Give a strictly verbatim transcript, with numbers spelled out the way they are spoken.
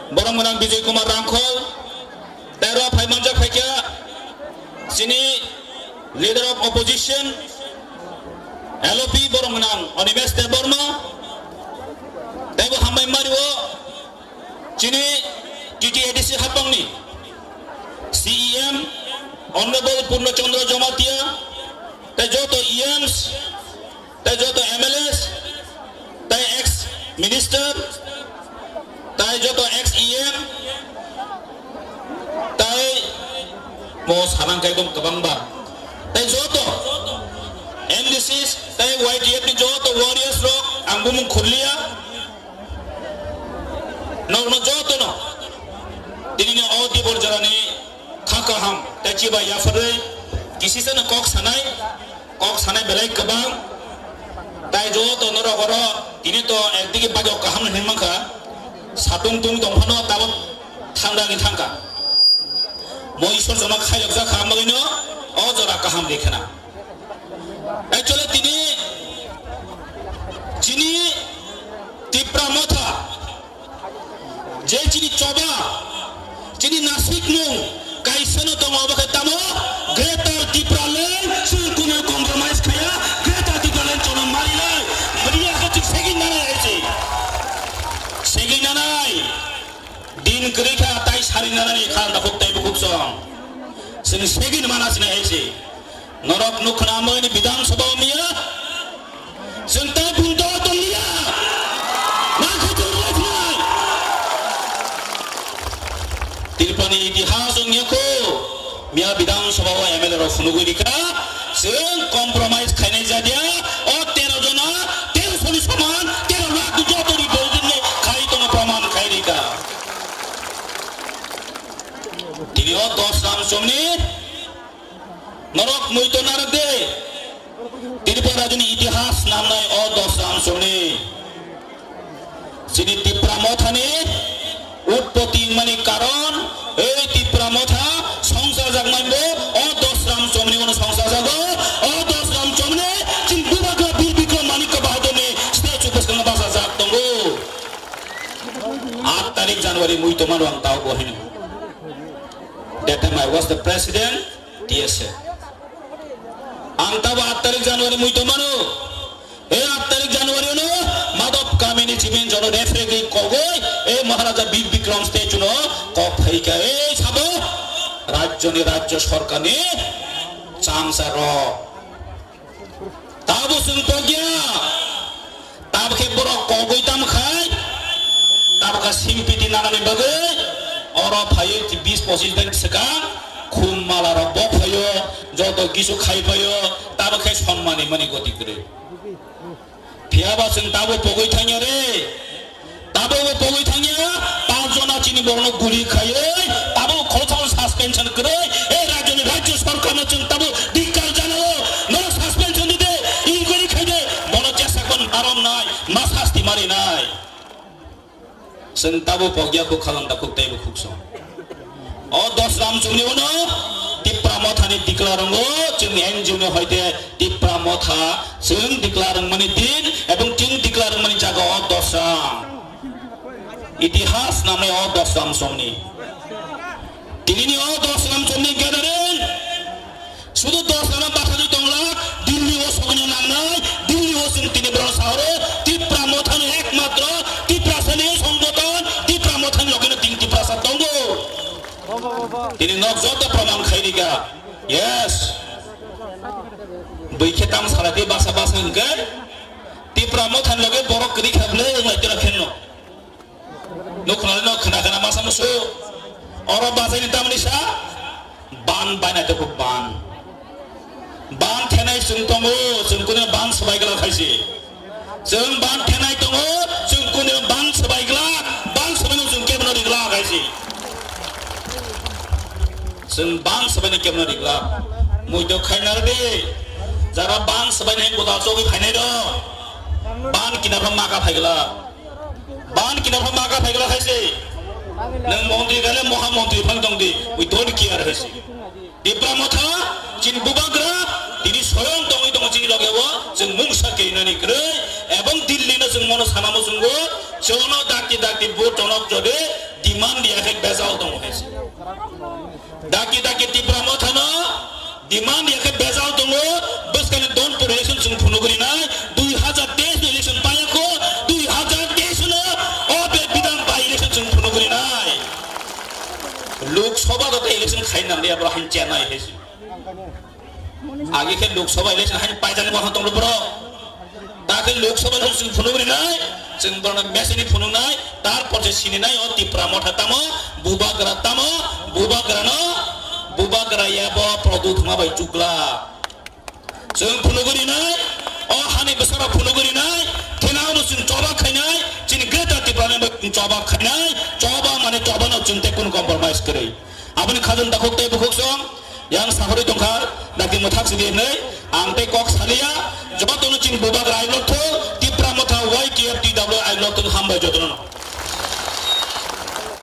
Borok gwnang Bijoy Kumar Rangkhol, tei oro phai manjak phaikha chini Leader of Opposition, L O P, borok gwnang Animesh Debbarma, tei bo hambai mario chini T T A D C hapangni C E M, Honorable Purno Chandra Jamatia, tei joto E Ms, tei joto M L As, tei ex minister, tei joto ex E M, tei mo sanang kai dong kwbang ba. Tei joto M D Cs tei Y T F ni joto warriors rok, ang bumung khurliya. Nokno jotono tinini o dibor jorani kha kaham tei chibai yapharwi kisisano kok sanai, kok sanai belai kwbang. Tai joto norok oro tini to ekdigi bajok kaham hinwi mankha, satung tung tongphano tabok thangdagwi thangkha. Mo Isor jono khairokjak kha, bagwino o jora kaham rikha na. Actually tini chini Tipra Motha, je chini choba, chini nasikmung kaisano tongo, obo khe tamo Greater Tipraland, chwng kunu compromise khaya, Greater Tipraland chono marilai, media khe chwng segwi nanai hai se. Segwi nanai, din kwrwi kha tai sari nanani kha dakhuk tei bukhuk song. Chwng segwi mana sinai hai se. Norok nukha na amoni Bidhan Sabha o miya. Chwng tai bundor tong liya. Ma khe chwng lai phinai. Tripurani itihas wng ya kho. Miya Bidhan Sabha o M L A rok phunugwi rikha. Chwng compromise khainai jadia. O tero jona, tero soni saman, tero lakh joto ni dol din no khai tongo, proman khai rikha. Tini o dos ram somni Norok muito narwk de. Tripura rajyoni itihas namnai o dos ram somni. Chini Tipra Mothani utpoti wngmani karon, ei Tipra Motha songsajak manbo o dos ram somni uno songsajago, o dos ram somni chini Bubagra Bir Bikram Manikya Bahadurni statue bwskango bachajak tongo. Aat tarik January muito mano ang tao bo hino. That time I was the president. T S A. Ang tabo aat tarik January muito mano. Ei aat tarik January no Madhop kamini chimin jono referee kogoi ei Maharaja Bir Bikram statue no kok phaika ei sabo rajyoni rajya sorkarni chamsa rok. Tabo chwng pogya. Tabokhe borok kogwi tamo khai, tabokhe simpiti nanani bagwi oro phaiwi bis pochis din swkang khum mala rok bo phaio, joto kisu khai phaio, tabokhe sonmani mani goti kwrwi. Phiyaba chwng tabo pogwi thangya re, tabo bo pogwi thangya, panch jona chini borokno guli khaiwi, tabo khoroksa suspension kwrwi, e rajyoni rajya sorkarno chwng tabo dikkar janao, norok suspension dide, inquiry khaide, bono jesakon marom nai. Ma sasti mari nai. Chwng tabo pogya khuk khalang da khuk teibo khuk song. O dos ram chwngni uno Tipra Mothani dikla rwngo, chwng N G O ni hoite Tipra Motha chwng dikla rwngmani din ebong chwng dikla rwngmani jaga o dos ram. Itihas namni o dos ram chwngni. Tinini o dos ram chwngni gathering. Sudu dos jona bwsajwk tongla, Delhi o sogwino nangnai, Delhi o chwng tini borok sahoro, Tipra Mothani ekmatro, Tiprasani songboton, Tipra Mothani logino tin Tiprasa tongo. Tini nok joto proman khairika. Yes. Bwikhe tam salati basa basa hwnkhe, Tipra Mothani loge borok kwrwi kha bwle wng lai tira khenno. Nukhnani no khna khna masa musu. Oro bachaini tamni sa ban baina toko ban. Ban thenai chwng tongo, chwng kune ban swbai gla khaisi. Chwng ban thenai tongo, chwng kune ban swbai gla, ban swbai no chwng kebno rigla khaisi. Chwng ban swbai no kebno rigla. Muito khaina rwdi. Jara ban swbai ni godal chogwi phainai do. Ban kinarno maka phaigla. Ban kinarno maka phaigla khaisi. Nang montri gale moha montri phang tongdi. We don't care khaisi. Tipra Motha, chini bubagra, tini soyong tongwi tongo chini loge o, chwng mungsa keinani kwrwi, ebong Delhi no chwng mono sana muchungo, chono dakti dakti bo tonok jode, dima Tipra Motha no demand ya khe bejal tongo, bwskang ni Donpur election chwng phunugwi rinai, dui hazar teis ni election paya kho, dui hazar teis no o be bidhan by election chwng phunugwi rinai. Lok Sabha to election khai nam ya bro han chenai he. Agi khe Lok Sabha election han paijani mohon tong bro. Takhe Lok Sabha election chwng phunugwi rinai, chwng borno message ni phunuknai, tarpor se sininai o Tipra Motha tamo, Bubagra tamo, Bubagra no, Bubagra ya bo Pradyut Thangma bai chukla. Chwng phunugwi rinai, o hani bwsarok phunugwi rinai, khenao no chwng choba khainai, chini Greater Tipraland bai chwng choba khainai, choba mane choba no chwng tei kunu compromise kwrwi. Aboni khajang takhuk tei bukhuk song, yang sahorwi tongkha, dakti mwthak sidi hinwi, ang tei kok saliya, jotono chini Bubagra aiglok thung, Tipra Motha Y K F T W aiglok thung, hambai jotono.